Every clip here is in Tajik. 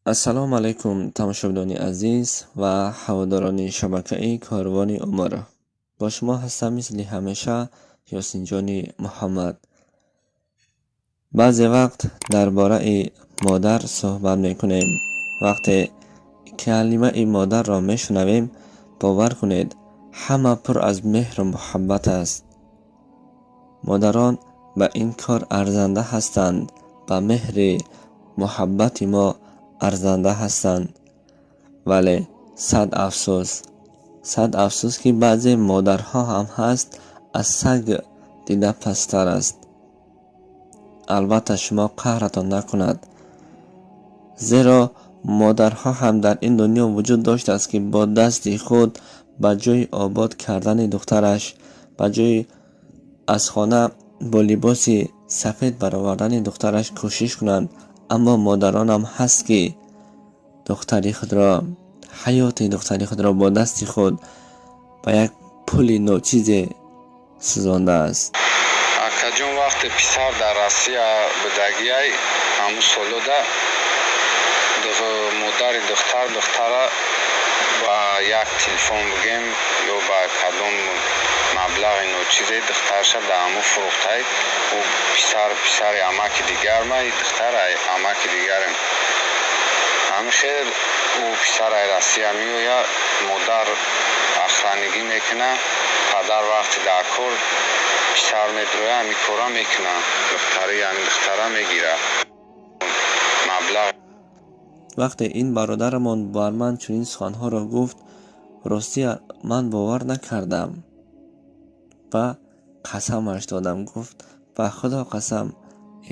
Ассалому алайкум, тамошобинони азиз ва ҳаводорони шабакаи Корвони Умр. Бо шумо ҳастам, мисли ҳамеша, Ёсинҷони Муҳаммад. Баъзе вақт дар бораи модар суҳбат мекунем. Вақте калимаи модарро мешунавем, бовар кунед, ҳама пур аз меҳру муҳаббат аст. Модарон ба ин кор арзанда ҳастанд, ба меҳри муҳаббати мо арзанда ҳастанд. Вале сад афсӯс, сад афсӯс, ки баъзе модарҳо ҳам ҳаст, аз саг дида пасттар аст. Албатта, шумо қаҳратон накунад, зеро модарҳо ҳам дар ин дунё вуҷуд доштааст, ки бо дасти худ ба ҷои обод кардани духтараш, ба ҷои аз хона бо либоси сафед баровардани духтараш кӯшиш кунанд, аммо модаронам ҳаст, ки духтари худро, ҳаёти духтари худро бо дасти худ ба як пули ночизе сӯзондааст. Акаҷон, вақте писар дар Россия будагиай, ҳамун солода модари духтар духтара ба як телефон бигем ё ба кадом маблағи ночизе духтарша дар ҳамун фурӯхтай. Ӯ писар, писари амаки дигар ма, духтар амаки дигарем. Ҳамин хел ӯ писараи Россия меояд, модар охранигӣ мекунад, падар вақти дар кор, писар медрояд, ҳамин кора мекунад, духтари ҳамин духтара мегирад маблағ. Вақте ин бародарамон бар ман чунин суханҳоро гуфт, ростӣ, ман бовар накардам ва қасамаш додам. Гуфт: «Ба Худо қасам,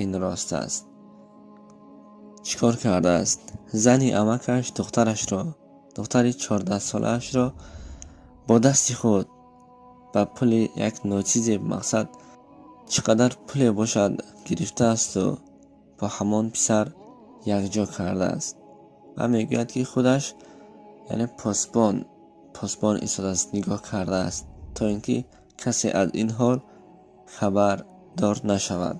ин рост аст». Чӣ кор кардааст? Зани амакаш духтарашро, духтари 14-солаашро бо дасти худ ба пули як ночизе, мақсад, чӣ қадар пуле бошад, гирифтаасту бо ҳамон писар якҷо кардааст ва мегӯяд, ки худаш, яъне посбон, посбон истодааст, нигоҳ кардааст, то ин ки касе аз ин ҳол хабардор нашавад.